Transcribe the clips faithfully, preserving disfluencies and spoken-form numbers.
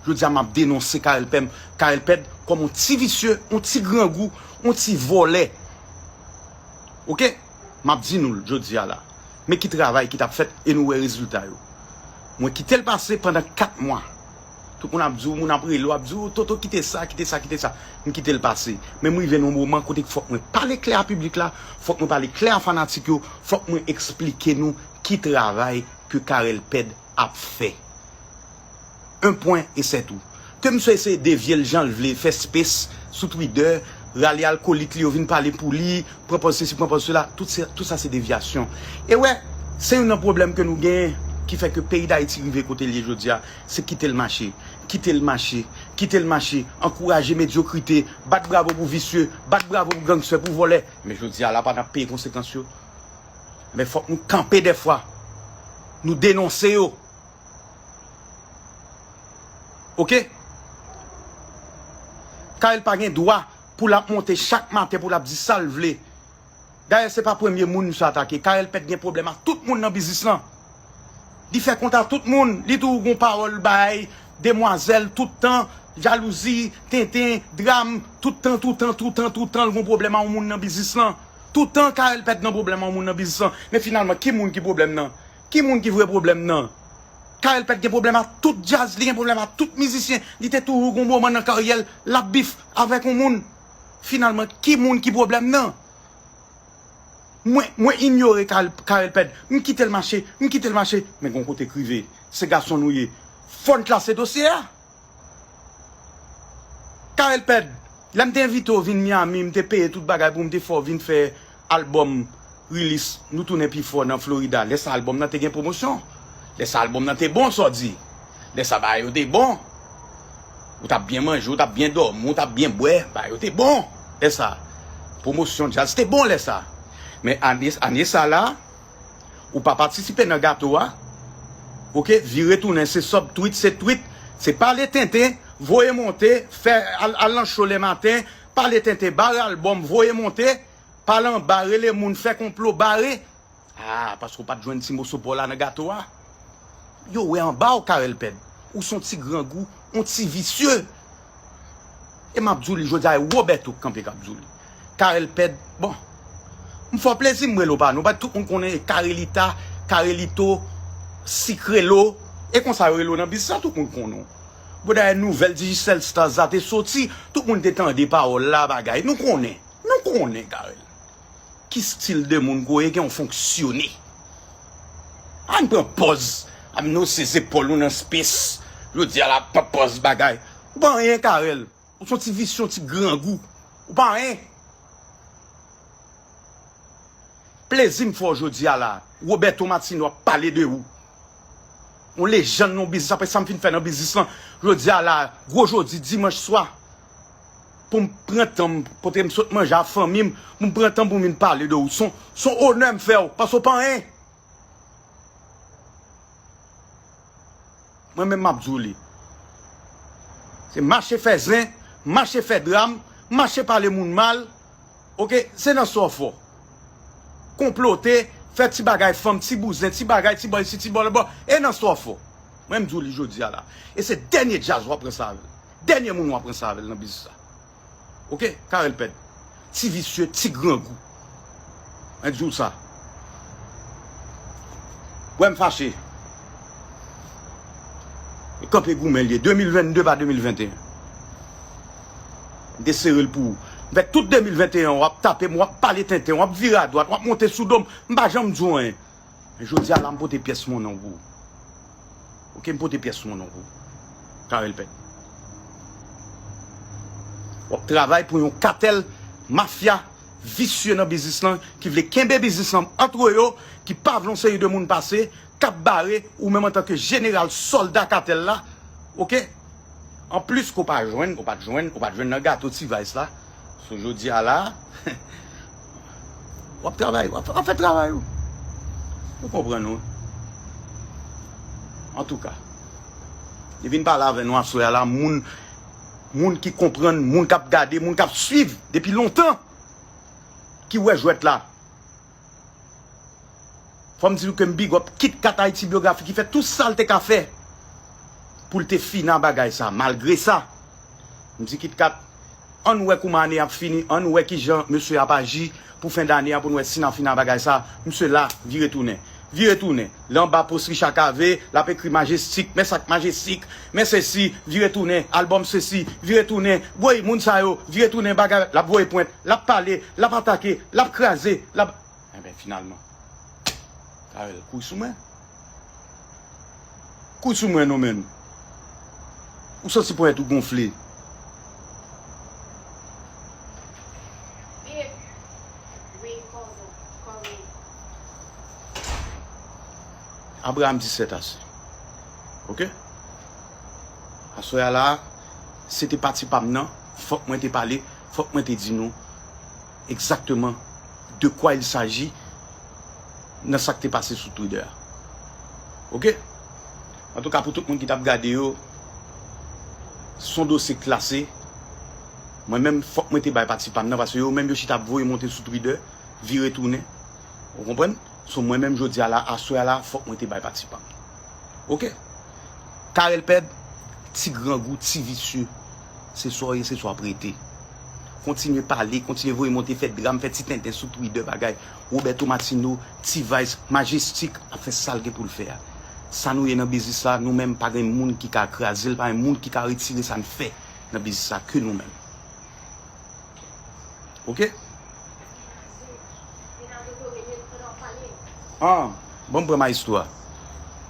Jodi a m ap denonse Carel Pèm, Carel Pèd kòm yon ti visye, yon ti grangou, yon ti vòlè. Oke? M ap di nou l jodi a la. Men ki travay ki t ap fèt e nou wè rezilta yo. Mwen kite l pase pandan kat mwa. Tout moun ap di w, moun ap rele w, ap di w, "Toto, kite sa, kite sa, kite sa." M kite l pase. Men m rive nan yon moman kote k fòk mwen pale klè a piblik la, fòk mwen pale klè a fanatik yo, fòk mwen eksplike nou ki travay ke Carel Pèd ap fè. Un point et c'est tout. Ke misye eseye devye l jan l vle, fè space sou Twitter, rale alkolik li yo vin pale pou li, pran pòz sesi, pran pòz sela, tout se, tout sa se devyasyon. E wè, se youn nan pwoblèm ke nou genyen ki fè ke peyi Dayiti rive kote l ye jodi a, se kite l mache, kite l mache, kite l mache, ankouraje medyokrite, bat bravo pou visye, bat bravo pou gangstè, pou vòlè. Men jodi a la pa n ap peye konsekans yo. Men fòk nou kanpe dèfwa. Nou denonse yo. Oke? Carel pa gen dwa pou l ap monte chak maten pou l ap di sa l vle. Dayè, se pa premye moun misye atake. Carel Pèd gen pwoblèm ak tout moun nan biznis lan. Li fè kont a tout moun. Li toujou gon pawòl bay demwazèl tout tan, jalouzi, tenten, dram, tout tan, tout tan, tout tan, tout tan, l gon pwoblèm a yon moun nan biznis lan. Tout tan, Carel Pèd nan pwoblèm a yon moun nan biznis lan. Men finalman, ki moun ki pwoblèm nan? Ki moun ki vre pwoblèm nan? Carel Pèd gen pwoblèm ak tout djaz, li gen pwoblèm ak tout mizisyen. Li te toujou gon moman nan karyè l, l ap bif avèk yon moun. Finalman, ki moun ki pwoblèm nan? Mwen, mwen inyore Carel, Carel Pèd. M kite l mache, m kite l mache. Men gon kote k rive. Se gason nou ye. Fò n klase dosye a. Carel Pèd, lè m te envite w vin Miami, m te peye tout bagay pou m te fè w vin fè albòm release, nou tounen pi fò nan Florida. Lè sa albòm nan te gen pwomosyon. Lè sa albòm nan te bon, sa w di. Lè sa bagay yo te bon. Ou t ap byen manje, ou t ap byen dòmi, ou t ap byen bwè, bagay yo te bon. Lè sa. Pwomosyon djaz te bon lè sa. Men ane, ane sa la, ou pa patisipe nan gato a. Oke, vire tounen, se sub tweet, se tweet, se pale tenten, voye monte, fè al, al nan show lè maten, pale tenten, bare albòm, voye monte, pale anba, rele moun, fè konplo, bare. Ah, paske w pa t jwenn ti moso pa w la nan gato a. Yo wè anba w, Carel Pèd. Ou se yon ti grangou, yon ti visye. E m ap di w li jodi a, e Roberto k kanpe k ap di w li. Carel Pèd, bon. M fè w plezi, m rele w pa non. Paske tout moun konnen e Carelita, Carelito, Sikrelo. E konsa yo rele w nan biznis la, tout moun konnen w. Bon, dayè, nouvèl Digicel Stars la te soti, tout moun te tande pawòl la, bagay. Nou konnen, nou konnen, Carel. Ki stil de moun ke w ye, ke w fonksyone? Ann pran pòz. Ann wose zepòl ou nan space. Jodi a la, pran pòz bagay. Ou pa anyen, Carel. Ou se yon ti visye, yon ti grangou. Ou pa anyen. Plezi m fè w jodi a la. Roberto Martino ap pale de ou. Yon lejann nan biznis, apre sa m fin fè nan biznis lan. Jodi a la, gwo jodi, dimanch swa, pou m pran tan m, kote m sot manje a fanmi m, pou m pran tan pou m vin pale de ou. Se yon, se yon onè m fè w, paske w pa anyen. Mwen menm m ap di w li. Se mache fè zen, mache fè dram, mache pale moun mal. Oke, se nan sa w fò. Konplote, fè ti bagay fanm, ti bouzen, ti bagay, ti bò isi, ti bò lòtbò. E nan sa w fò. Mwen m di w li jodi a la. E se dènye djaz w ap pran sa avè l. Dènye moun w ap pran sa avè l nan biznis la. Oke, Carel Pèd. Ti visye, ti grangou. Mwen di w sa. Wè m fache. E kanpe goumen l ye. De mil vennde pa de mil venteyen. M te sere l pou ou. M fè tout de mil venteyen, w ap tape m, w ap pale tenten, w ap vire adwat, w ap monte sou do m. M pa janm di w anyen. Men jodi a la, m pote pyès monnen w pou ou. Oke, m pote pyès monnen w pou ou. Carel Pèd. W ap travay pou yon katèl mafya visye nan biznis lan, ki vle kenbe biznis lan antre yo, ki pa vle yon seri de moun pase, k ap bare, ou menm antanke jeneral sòlda katèl la, oke? Anplis ke w pa jwenn, ou pa t jwenn, ou pa t jwenn nan gato T-Vice la. So jodi a la, w ap travay, w ap, w ap fè travay ou. Ou konprann ou. Antouka, li vin pale avè nou aswè a la, moun, moun ki konprann, moun k ap gade, moun k ap swiv depi lontan, ki wè jwèt la. Fò m di nou ke m big up Kit Kat Haïti Biographie ki fè tout sa l te ka fè. pou l te fini ak bagay sa. Malgre sa, m di Kit Kat, ann wè kouman ane a ap fini, ann wè kijan mesye a ap aji pou fen dane a, pou n wè si n a fini ak bagay sa. Misye la, vire tounen. Vire tounen. Li anba pòs Richard Cavé, l ap ekri Majestic, men sa k Majestic, men sesi, vire tounen, albòm sesi, vire tounen, woy, moun sa yo, vire tounen, bagay, l ap voye pwent, l ap pale, l ap atake, l ap kraze, l ap Enben, finalman, Carel, kouri sou mwen. Kouri sou mwen non, menn. Ou santi ponyèt ou gonfle. Abraham di sèt ase. Oke? Aswè a la, se te pati pa m nan, fòk mwen te pale, fòk mwen te di nou egzakteman de quoi il s'agit nan sa k te pase sou Twitter a. Oke? Antouka, pou tout moun ki t ap gade yo, se yon dosye klase. Mwen menm, fòk mwen te bay pati pa m nan, paske yo menm yo chita ap voye monte sou Twitter, vire tounen. Ou konprann? So, mwen menm, jodi a la, aswè a la, fòk mwen te bay pati pa m. Oke? Carel Pèd, ti grangou, ti visye. Se sa w ye, se sa w ap rete. Kontinye pale, kontinye voye monte, fè dram, fè ti tenten sou Twitter, bagay. Roberto Martino, T-Vice, Majestic ap fè sa l gen pou l fè a. Sa nou ye nan biznis la, nou menm pa gen moun ki ka kraze l, pa gen moun ki ka retire sa n fè nan biznis la ke nou menm. Oke? Ah, bon, m pran maestro a.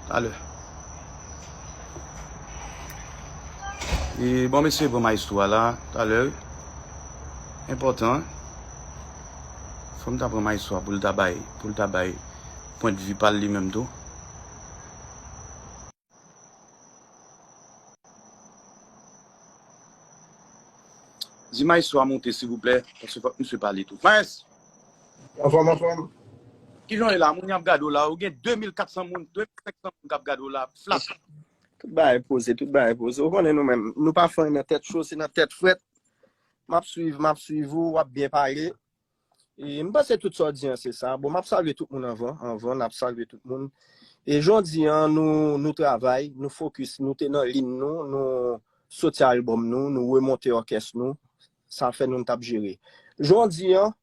Talè. E bon, mesye, pran maestro a la, talè. Enpòtan, wi. Fò m ta pran maestro a pou l ta bay, pou l ta bay pwendvi pa l li menm tou. Di maestro a monte, silvouplè, paske fòk misye pale tou. Maes! Anfòm, anfòm. Kijan w ye la? Moun y ap gade w la, ou gen de mil kat san moun, de mil senk san moun k ap gade w la, flat. Tout bagay poze, tout bagay poze. Ou konnen nou menm, nou pa fè anyen nan tèt cho, se nan tèt frèt. M ap swiv, m ap swiv ou, w ap byen pale. E m panse tout sa w di an se sa. Bon, m ap salye tout moun anvan, anvan, n ap salye tout moun. E jan w di an, nou, nou travay, nou fokis, nou te nan liy nou, nou soti albòm nou, nou remonte òkès nou. Sa fè nou, n t ap jere. Jan w di an,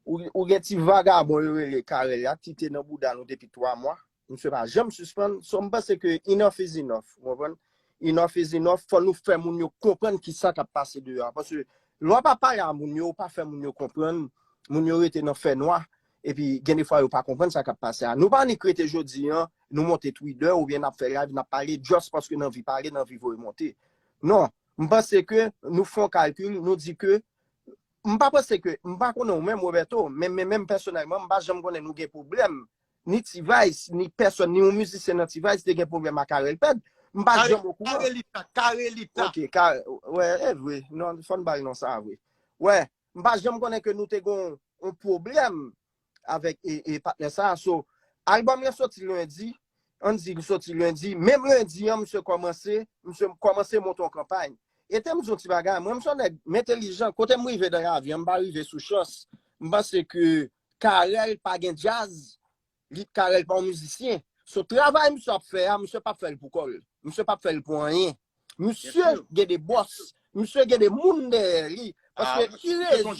ou, ou gen ti vagabon yo rele Carel la, ki te nan bouda nou depi twa mwa. Misye pa janm sispann. So, m panse ke enough is enough, ou konprann? Enough is enough. Fò nou fè moun yo konprann kisa k ap pase deyò a. Paske lè w pa pale a moun yo, ou pa fè moun yo konprann, moun yo rete nan fènwa, epi gen de fwa yo pa konprann sa k ap pase a. Nou pa annik rete jodi an, nou monte Twitter oubyen n ap fè live, n ap pale, just paske n anvi pale, n anvi voye monte. Non, m panse ke nou fè yon kalkil, nou di ke, m pa panse ke, m pa konnen ou menm, Roberto, men, men menm pèsonèlman, m pa janm konnen nou gen pwoblèm. Ni T-Vice, ni pèsòn, ni yon mizisyen nan T-Vice te gen pwoblèm ak Carel Pèd. M pa janm okouran. Carelita, Carelita. Ok, Ka-, wè, e vre. Non, fò n ba l non sa a vre. Wè, m pa janm konnen ke nou te gen yon, yon pwoblèm avèk e, e patnè sa a. So, albòm lan soti lendi, ann di li soti lendi, menm lendi an, misye kòmanse, misye kòmanse monte yon kanpay. E te m di yon ti bagay, mwen, m se yon nèg, m entèlijan, kote m rive nan lavi an, m pa rive sou chans. M panse ke Carel pa gen djaz, li, Carel pa yon mizisyen. So, travay misye ap fè a, misye p ap fè l pou kò l. Misye p ap fè l pou anyen. Misye gen de bòs. Misye gen de moun dèyè li. Paske ki rezon,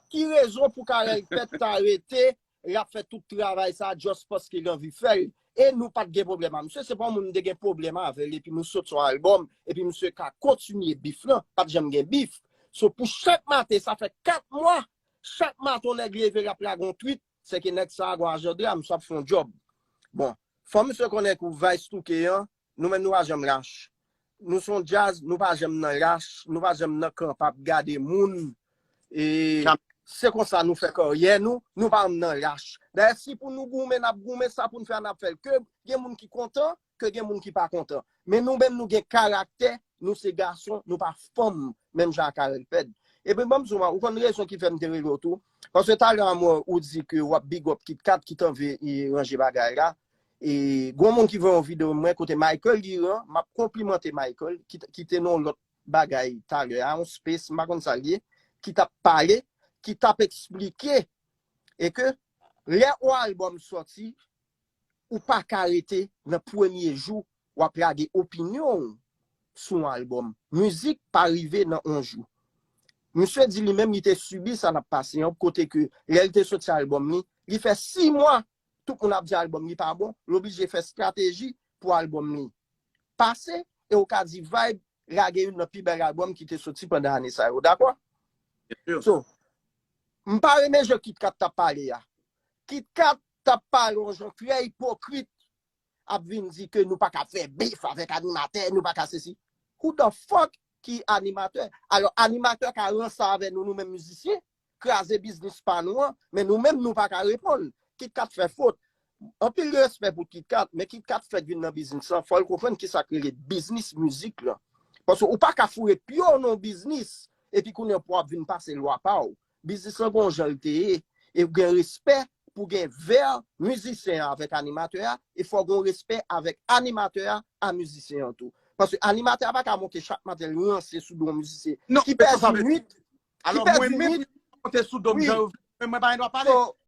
ki rezon pou Carel Pèd ta rete, l ap fè tout travay sa just paske l anvi fè l? E nou pa t gen pwoblèm a misye. Se pa yon moun m te gen pwoblèm avè l, epi nou sot sou yon albòm, epi misye ka kontinye bif lan. Pa t janm gen bif. So, pou chak maten, sa fè kat mwa, chak maten yon nèg leve, l ap lage yon tweet, se ke nèg sa a gon ajanda, misye ap fè yon djòb. Bon, fò misye konnen kou Vice touke an, nou menm nou pa janm lach. Nou se yon djaz, nou pa janm nan lach, nou pa janm nan kanpe ap gade moun. E se konsa nou fè karyè nou, nou pa janm nan lach. Dayè, si pou nou goumen, n ap goumen, sa pou n fè a, n ap fè l. Ke gen moun ki kontan, ke gen moun ki pa kontan. Men nou menm nou gen karaktè, nou se gason, nou pa fanm, menm jan ak Carel Pèd. Epi ban m di w, ou konn rezon ki fè m te rele w tou? Paske talè a m wè ou di ke w ap big up Kit Kat ki t anvi e, ranje bagay la. E gon moun ki voye yon videyo mwen kote Michael Guiran, m ap konplimante Michael, ki, ki te nan yon lòt bagay talè a, yon space, m pa konn sa l ye, ki t ap pale, ki t ap eksplike, e ke lè yon albòm sòti, ou pa ka rete nan premye jou w ap lage opinyon w sou yon albòm. Mizik pa rive nan yon jou. Misye di li menm li te sibi sa n ap pase an, kote ke lè li te soti albòm li, li fè sis mwa, tout moun ap di albòm li pa bon, l oblije fè estrateji pou albòm li pase, e ou ka di Vybz lage youn nan pi bèl albòm ki te soti pandan ane sa yo, dakò? So, m pa renmen jan Kit Kat t ap pale a. Kit Kat t ap pale yon jan trè ipokrit, ap vin di ke nou pa ka fè bif avèk animatè, nou pa ka sesi. Who the fuck ki animatè? Alò, animatè ka ranse avè nou, nou menm mizisyen, kraze biznis pa nou an, men nou menm nou pa ka reponn. Kit Kat fè fot. Anpil respè pou Kit Kat, men Kit Kat fèk vin nan biznis lan, fò l konprann kisa k rele biznis mizik lan. Paske ou pa ka foure pye w nan yon biznis, epi kounye a pou w ap vin pase lwa pa w. Biznis lan gon jan l te ye, e gen respè pou gen vè mizisyen an avèk animatè a, e fò gon respè avèk animatè a a mizisyen an tou. Paske animatè a pa ka monte chak maten li ranse sou do yon mizisyen ki pèdi nwit, ki pèdi nwit. Monte sou do m jan yo vle, men mwen pa gen dwa pale.